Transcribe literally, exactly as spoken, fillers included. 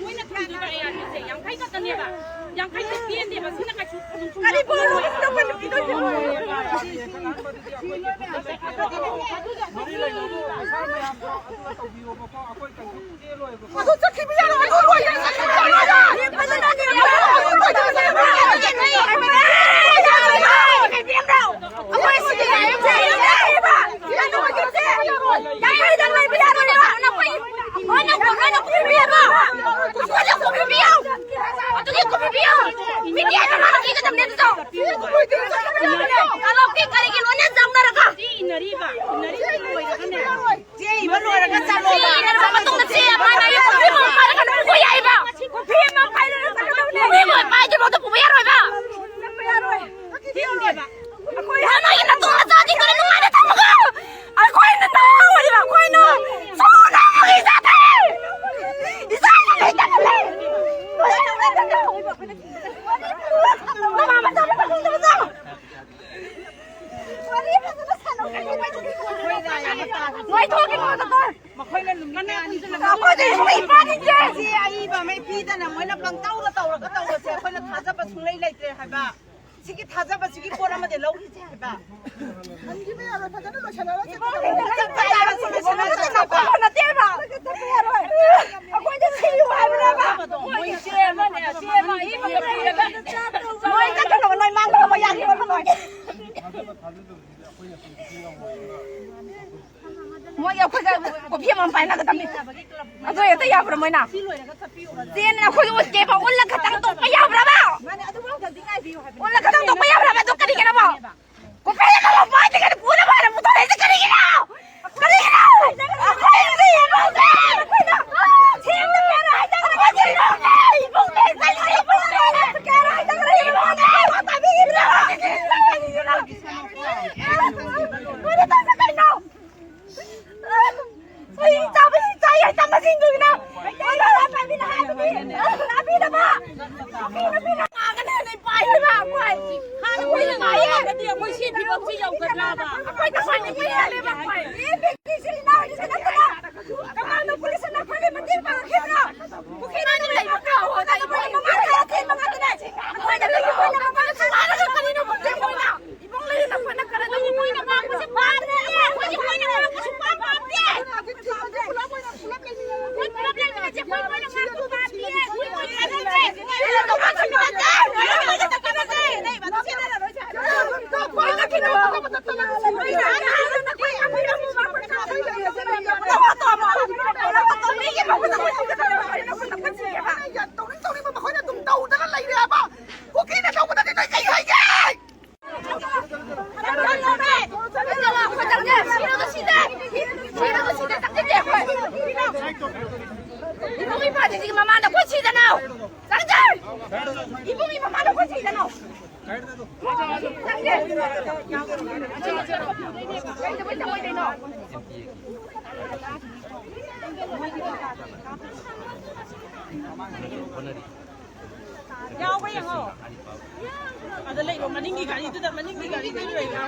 ꯃꯣꯏꯅ ꯊꯝꯗꯣꯏꯕ ꯑꯌꯥꯔꯤꯁꯦ ꯌꯥꯡꯈꯩ ꯈꯛꯇꯅꯦꯕ꯫ ꯌꯥꯡꯈꯩ ꯈꯛ ꯄꯦꯟꯗꯦꯕ꯫ ꯁꯤꯅ ꯀꯩꯁꯨ ꯊꯝꯁꯨ ꯀꯔꯤ ꯄꯣꯠꯅꯣ? ꯃꯔꯤ ꯂꯩꯅꯕ ꯑꯣꯐꯤꯁꯥꯔ ꯃꯌꯥꯝꯗꯣ ꯑꯗꯨꯒ ꯇꯧꯕꯤꯌꯣꯕꯀꯣ꯫ ꯑꯩꯈꯣꯏ ꯀꯩꯁꯨ ꯆꯦꯜꯂꯣꯏꯕꯀꯣ꯫ ꯑꯗꯨ ꯆꯠꯈꯤꯕ ꯌꯥꯔꯣꯏ꯫ ꯑꯗꯨ ꯂꯣꯏꯔꯦ꯫ ꯆꯠꯈꯤꯕ ꯌꯥꯔꯣꯏ꯫ ꯑꯩꯈꯣꯏ ꯁꯤꯗꯤ ꯂꯥꯏꯔꯤꯛ ꯇꯝꯕ ꯌꯥꯔꯣꯏꯕ꯫ ꯌꯥꯡꯈꯩꯗ ꯂꯩꯕ ꯌꯥꯔꯣꯏꯕ꯫ ꯅꯈꯣꯏ ꯃꯣꯏꯅ ꯀꯣꯡꯒ꯭ꯔꯦꯁꯅ ꯀꯨꯝꯕꯤꯌꯦꯕ꯫ ꯑꯩꯈꯣꯏꯅ ꯀꯨꯝꯕꯤꯌꯣ꯫ ꯑꯗꯨꯒꯤ ꯀꯨꯝꯕꯤꯌꯣ꯫ ꯃꯤꯗꯤꯌꯥꯗ ꯃꯥꯅ ꯄꯤꯒꯗꯕꯅꯦ ꯑꯗꯨꯗꯣ꯫ ꯀꯔꯣꯞꯀꯤ ꯀꯔꯤꯒꯤ ꯂꯣꯏꯅ ꯆꯪꯅꯔꯒ꯫ ꯆꯦ ꯏꯕ ꯂꯣꯏꯔꯒꯅꯦ꯫ ꯆꯦ ꯏꯕ ꯂꯣꯏꯔꯒ ꯆꯠꯂꯣꯕ꯫ ꯆꯦ ꯏꯔꯕ ꯃꯇꯨꯡꯗ ꯆꯦ ꯑꯃ ꯂꯩꯌꯦ, ꯀꯣꯐꯤ ꯑꯃ ꯄꯥꯏꯔꯒ ꯑꯗꯨꯝ ꯄꯨ ꯌꯥꯏꯕ꯫ ꯀꯣꯐꯤ ꯑꯃ ꯄꯥꯏꯔꯒ ꯆꯠꯀꯗꯕꯅꯦ꯫ ꯑꯩꯈꯣꯏꯗꯤ ꯏꯁꯩ ꯄꯥꯅꯤꯡꯗꯦ꯫ ꯁꯤ ꯑꯏꯕ ꯑꯃ ꯄꯤꯗꯅ ꯃꯣꯏꯅ ꯄꯪꯇꯧꯗ ꯇꯧꯔꯒ ꯇꯧꯕꯁꯦ ꯑꯩꯈꯣꯏꯅ ꯊꯥꯖꯕ ꯁꯨꯡꯂꯩ ꯂꯩꯇ꯭ꯔꯦ ꯍꯥꯏꯕ꯫ ꯁꯤꯒꯤ ꯊꯥꯖꯕꯁꯤꯒꯤ ꯄꯣꯠ ꯑꯃꯗꯤ ꯂꯧꯈꯤꯁꯦ ꯍꯥꯏꯕ꯫ ꯍꯟꯈꯤꯕ ꯌꯥꯔꯣꯏ, ꯐꯖꯅ ꯂꯣꯏꯁꯤꯟꯅꯔꯁꯤ꯫ ꯆꯠꯄ ꯌꯥꯔꯣꯏ, ꯂꯣꯏꯁꯤꯟꯅꯔꯁꯤ꯫ ꯅꯠꯇꯦꯕ꯫ ꯑꯩꯈꯣꯏꯗ ꯁꯤꯌꯨ ꯍꯥꯏꯕꯅꯦꯕ꯫ ꯃꯣꯏ ꯆꯦ ꯑꯃꯅꯦ, ꯆꯦ ꯑꯃ ꯑꯏꯕꯒ ꯄꯤꯔꯒ ꯅꯣꯏ ꯆꯠꯀꯅꯕ, ꯅꯣꯏ ꯃꯥꯡꯗꯅꯕ ꯌꯥꯈꯤꯕ ꯅꯣꯏ꯫ ꯃꯣꯏꯒꯤ ꯑꯩꯈꯣꯏꯒ ꯀꯣꯐꯤ ꯑꯃꯃꯝ ꯄꯥꯏꯅꯒꯗꯕꯅꯤ꯫ ꯑꯗꯨ ꯍꯦꯛꯇ ꯌꯥꯕ꯭ꯔꯥ ꯃꯣꯏꯅ? ꯆꯦꯅ ꯑꯩꯈꯣꯏꯒꯤ ꯎꯠꯀꯦꯕ, ꯎꯠꯂ ꯈꯛꯇꯪ ꯇꯣꯛꯄ ꯌꯥꯕ꯭ꯔꯕ? ꯎꯠꯂ ꯈꯛꯇꯪ ꯇꯣꯛꯄ ꯌꯥꯕ꯭ꯔꯕ? ꯑꯗꯨ ꯀꯔꯤꯒꯤꯅꯣꯕ? ꯀꯣꯐꯤꯗ ꯀꯔꯝꯕ ꯃꯥꯏꯗꯒꯤ ꯄꯨꯅꯕ ꯍꯥꯏꯅ ꯄꯨꯊꯣꯔꯛꯏꯁꯦ ꯀꯔꯤꯒꯤꯅꯣ? ꯀꯔꯤꯒꯤꯅꯣ? ꯑꯩꯈꯣꯏ ꯍꯧꯖꯤꯛ ꯏꯃꯨꯡꯁꯦ ꯁꯦꯡꯅ ꯀꯩꯅꯣ ꯍꯥꯏꯇꯥꯔꯦ, ꯑꯩꯈꯣꯏ ꯏꯃꯨꯡꯁꯦ, ꯏꯃꯨꯡꯁꯦ ꯀꯩꯅꯣ ꯍꯥꯏꯇꯥꯔꯦ, ꯏꯃꯨꯡꯁꯦ ꯇꯥꯕꯤꯔꯤꯕ꯭ꯔꯥ? ꯀꯩꯅꯣ ꯇꯧꯁꯦ ꯀꯩꯅꯣ? ꯑꯩ ꯆꯥꯕꯁꯤ ꯆꯥꯏ ꯍꯥꯏ ꯇꯝꯕꯁꯤꯡꯗꯨꯒꯤꯅ ꯃꯣꯏꯅ ꯄꯥꯏꯕꯤꯅ ꯍꯥꯏꯕꯗꯤ ꯂꯥꯛꯄꯤꯅꯕ꯫ ꯉꯥꯒꯅ ꯍꯦꯟꯅ ꯄꯥꯏꯔꯤꯕ ꯑꯩꯈꯣꯏ꯫ ꯍꯥꯟꯅ ꯃꯣꯏꯅ ꯉꯥꯏꯌꯦ꯫ ꯑꯩꯈꯣꯏ ꯁꯤ ꯐꯤꯕꯝꯁꯤ ꯌꯧꯒꯗ꯭ꯔꯕ? ꯑꯩꯈꯣꯏ ꯇꯁꯦꯡꯅ ꯄꯤꯔꯤꯕ ꯑꯩꯈꯣꯏ꯫ ꯑꯦ, ꯄꯤ ꯁꯤ ꯏꯅꯥꯎ ꯍꯥꯏꯁꯦ ꯅꯠꯇꯅ ꯀꯃꯥꯡꯗ ꯄꯨꯂꯤꯁꯅ ꯑꯩꯈꯣꯏꯒꯤ ꯃꯇꯦꯡ ꯄꯥꯡꯉꯛꯈꯤꯕ꯭ꯔꯣ? ꯄꯨꯈ꯭ꯔꯤꯗ ꯂꯩꯕ ꯉꯥ ꯍꯣꯠꯅꯕ ꯃꯃꯥ ꯈꯔ ꯊꯦꯡꯕ ꯉꯥꯛꯇꯅꯦ꯫ ꯑꯩꯈꯣꯏꯅ ꯂꯩꯕ ꯑꯩꯈꯣꯏꯅ ꯃꯃꯥ ꯈꯔ ꯂꯥꯛꯑꯒ ꯀꯔꯤꯅꯣ ꯈꯪꯗꯦ ꯃꯣꯏꯅ꯫ ꯏꯕꯨꯡ ꯂꯩꯔꯦ ꯅꯈꯣꯏꯅ ꯈꯔ ꯇꯧꯕ꯫ ꯃꯣꯏꯅ ꯉꯥꯡꯕꯁꯦ ꯄꯥꯝꯗꯦ꯫ ꯑꯩꯈꯣꯏꯗꯤ ꯃꯣꯏꯅ ꯉꯥꯡꯕꯁꯨ ꯄꯥꯝ ꯄꯥꯝꯗꯦ꯫ ꯑꯩꯈꯣꯏ ꯄꯨꯂꯞ ꯂꯩꯃꯤꯟꯅꯁꯦ꯫ ꯑꯩꯈꯣꯏ ꯃꯣꯏꯅ ꯉꯥꯡꯕ ꯄꯥꯝꯗꯦ꯫ ꯑꯩꯈꯣꯏ ꯃꯣꯏꯅ ꯉꯥꯡꯕꯁꯦ ꯄꯥꯝꯗꯦ꯫ ꯇꯧꯅꯤꯡ ꯇꯧꯅꯤꯡꯕ ꯃꯈꯣꯏꯅ ꯑꯗꯨꯝ ꯇꯧꯗꯅ ꯂꯩꯔꯦ ꯍꯥꯏꯕ꯫ ꯀꯨꯀꯤꯅ ꯇꯧꯕꯗꯗꯤ ꯅꯣꯏ ꯀꯩ ꯍꯥꯏꯒꯦ? ꯏꯕꯨꯡ ꯏꯄꯥꯗꯤ ꯃꯃꯥꯅ ꯈꯨꯠ ꯁꯤꯗꯅꯣ꯫ ꯆꯪꯁꯦ꯫ ꯏꯕꯨꯡ ꯏꯄꯥꯗ ꯈꯨꯠ ꯁꯤꯗꯅꯣ꯫ ꯆꯪꯁꯦ꯫ ꯀꯩꯗꯧꯕꯩ ꯆꯪꯉꯣꯏꯗꯣꯏꯅꯣ? ꯌꯥꯎꯕ ꯌꯦꯡꯉꯣ꯫ ꯑꯗ ꯂꯩꯕ ꯃꯅꯤꯡꯒꯤ ꯒꯥꯔꯤꯗꯨꯗ, ꯃꯅꯤꯡꯒꯤ ꯒꯥꯔꯤꯗꯨꯗ ꯂꯩꯕ꯫